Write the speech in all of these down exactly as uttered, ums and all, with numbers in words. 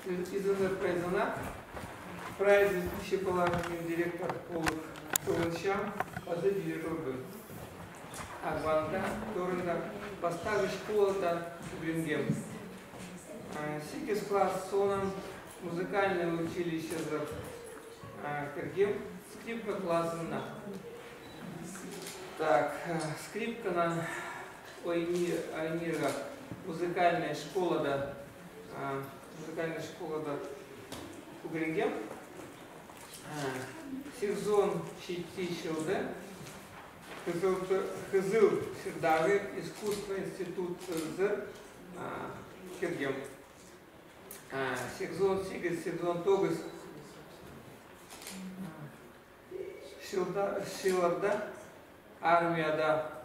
Изеннер прайзына, прайзы пиҷе палалығ директор полып тоғынчам, паза директорбын. Ағбанда, Торында, пастағы школада ӱгренгем. А, сигіс класс соонаң музыкальный училищезер, а, кіргем, скрипка классына. Так, э, скрипканы ойни-, ойнирға музыкальный школада, а, музыкальный школада ӱгренгем. А, сигізон читі чылда Хызыл, Хызыл Сырдағы искусство институтызар, а, кіргем. А, сигізон сигіс, сигізон тоғыс чылда, чылларда армияда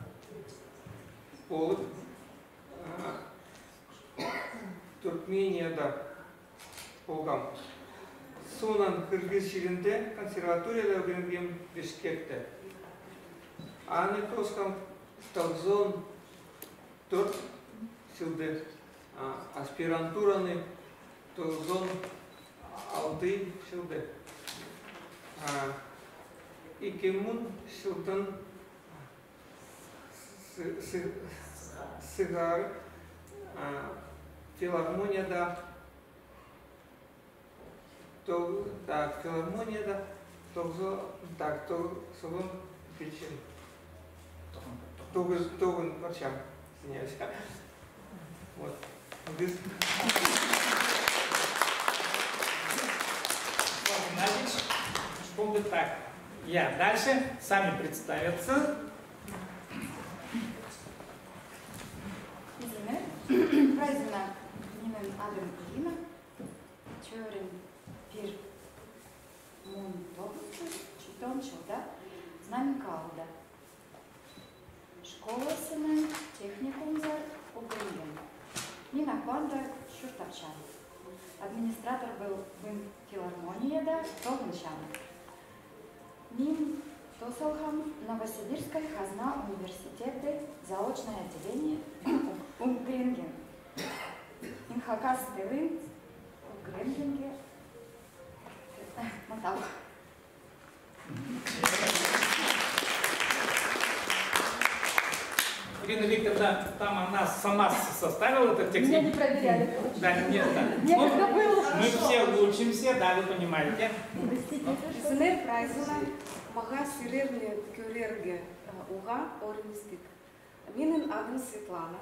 полып, а, Туркменияда полғам. Соонаң Киргиз чирінде консерваторияда ӱгренгем, Бишкекте. Аны тоосхам тоғызон тӧрт чылда, а, аспирантураны тоғызон алты чылда. А, ікі муң чылдаң сы-, сы-, сығара, а, филармонияда Тог-, так, филармонияда тоғызон, так, тоғызон пирчем. Тоғын, тоғын парчам. Извиняюсь. Вот. Без- Владимир Геннадьевич, школды так. Я, дальше сами представятся. Изеннер прайзына, минің адым Ирина. Чӧрім пір муң тоғыс чӱс читон чылда Знаменка аалда. Школазының техникумзар ӱгренгем. Мин Ағбанда чуртапчам. Администратор полбин, филармонияда тоғынчам. Мин тоос салғам Новосибирскай хазна университеті заочное отделение ӱгренгем. Мин хакас тілін ӱгренгенге махтал. Ирина Викторовна, там она сама с-, составила этот текст. Меня не проверяли. Да, нет, да. Ну, мы все учимся, да, вы понимаете. Изеннер прайзына, мағаа сірерні кӧрерге, э, уғаа ӧріністіг. Минің адым Светлана.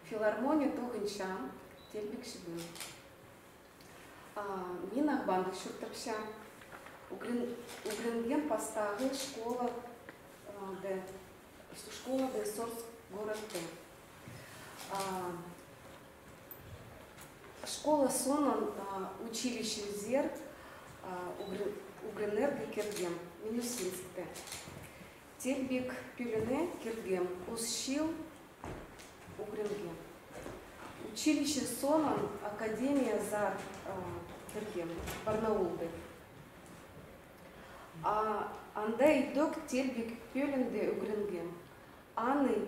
Филармония тоғынчам, Телбек Чибі. А, мин Ағбанда чуртапчам. Ӱгрен-, ӱгренгем пастағы школа, а, да, школада Сорск городта. А, школа соонаң, а, училищезер, а, ӱгре-, ӱгренерге кіргем Минусинскте. Телбек пӧлиине кіргем, ӱс чыл ӱгренгем. Училище соонаң академиязар, а, кіргем, Барнаулда. А, анда идӧк Телбек пӧлиинде ӱгренгем. Аны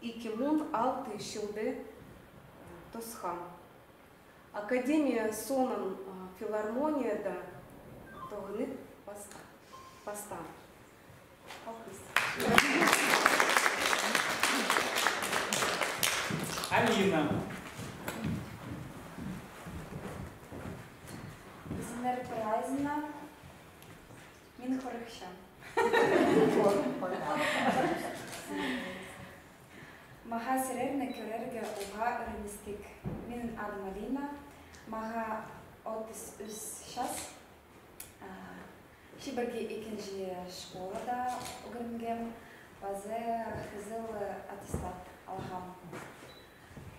ікі муң алты чылда, а, тоосхам. Академия соонаң, а, филармонияда тоғынып пас-, пастаам. Алина. Изеннер прайзына, мин хорыхчам. Мағаа сірерні кӧрерге уғаа ӧріністіг. Минің адым Алина, мағаа отыс ӱс час. А, чибіргі ікінҷі школада ӱгренгем, паза хызыл аттестат алғам.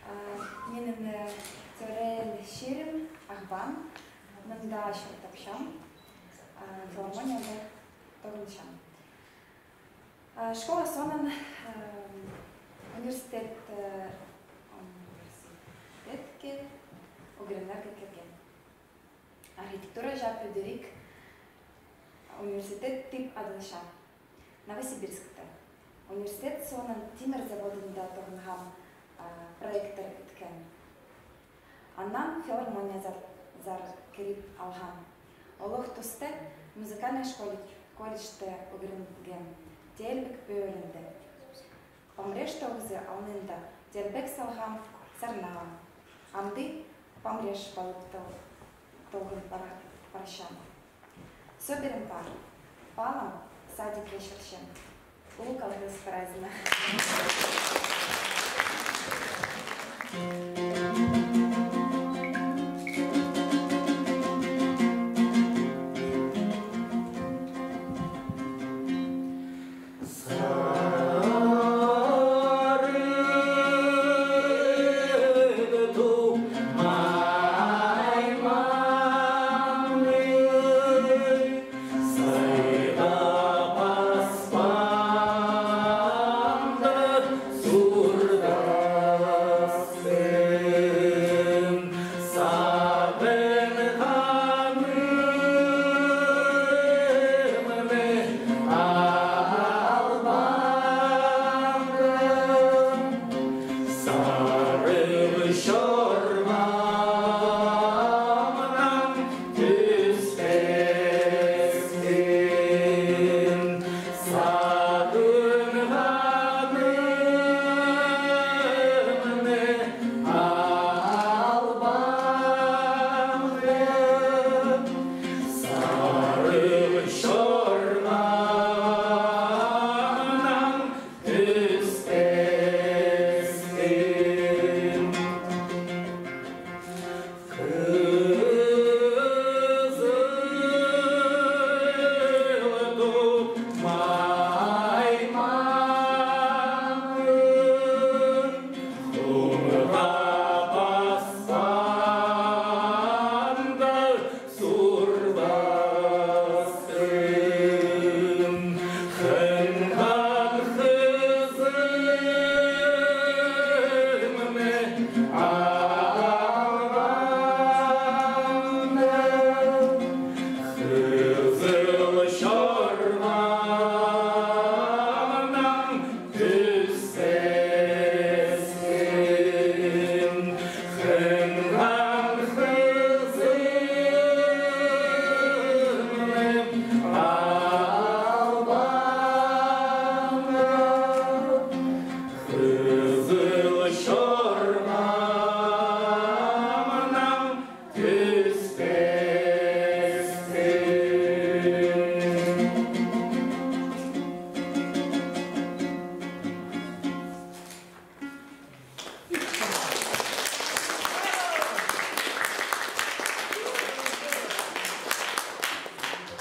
А, минің, э, тӧреен чирім Ағбан, мында чуртапчам, а, филармонияда тоғынчам. А, школа соонаң, э, университет, э, университетке ӱгренерге кіргем. Архитектура чаа пӱдіріг университет тіп адалча. Новосибирскте. Университет соонаң тимір заводында тоғынғам, а, проекттер иткен. Аннаң филармониязар Сар кіріп алған. Олох туста музыкальный школ-, колледжте ӱгренген, теелбек пӧлиинде. Памреш тоғызы алнында теелбек салғам сарнаам. Амды Памреш палып тол-, толған пара-, парчам. Сӧбірем пар, палам садикке чӧрчем. Улуғ алғыс празднигке.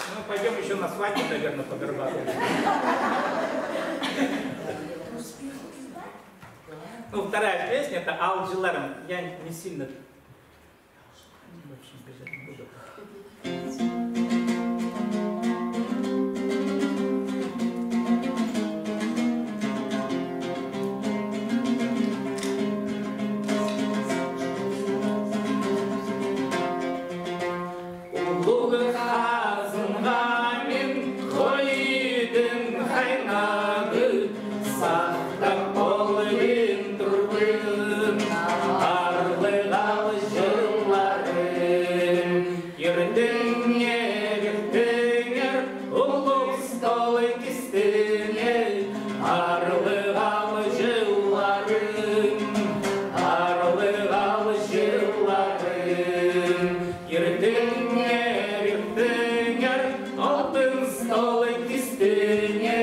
Ну, пойдём ещё на свадьбу, наверное, по Горбатову. Ну, вторая песня, это «Аал чылларым». Я не сильно Улуғ хазынға мин хойдың хайнады, сахтап полбин турбин, аарлығ аал чылларым. Иртеңер, иртеңер, улуғ стол кистене, аарлығ аал чылларым, аарлығ аал чылларым. Иртеңер, иртеңер, алтын стол кистене,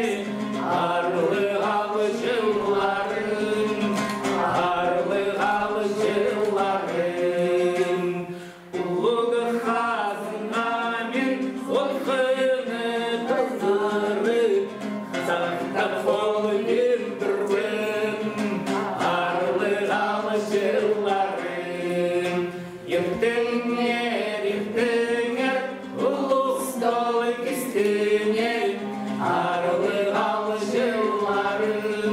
аарлығ аал чылларым, аарлығ аал чылларым. Улуғ хазынға мин утхыны хызырып, сахтап полбин турбин, аарлығ аал чылларым. Иртеңер, иртеңер, улуғ стол кистене, аарлығ аал чылларым,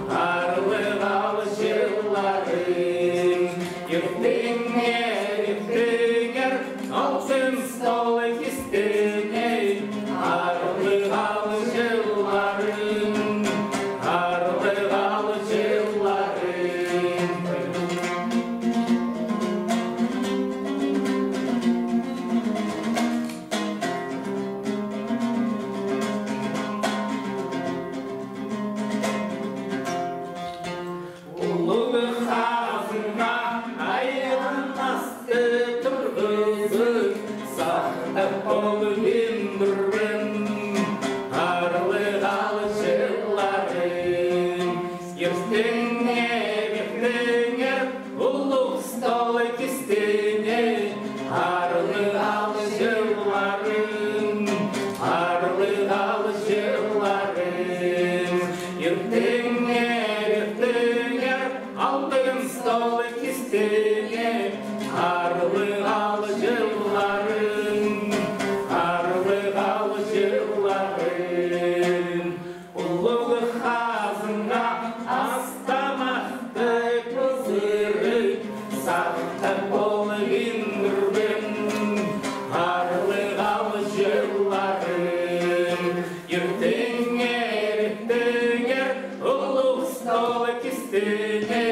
аарлығ аал чылларым. Иртеңер, иртеңер, алтын стол кистене, аарлығ аал чылларым, аарлығ аал чылларым. Полбин турбин, аарлығ аал чылларым. Иртеңнер, иртеңнер, улуғ стол кистене, аарлығ аал чылларым, аарлығ аал чылларым. Иртеңнер, иртеңнер, алтын стол кистене, аарлығ аал чылларым, аарлығ аал чылларым. Улуғ хазанға ас-тамахты пызырып, сахтап полбин турбин, аарлығ аал чылларым. Иртеңнер, иртеңнер, улуғ стол кистене,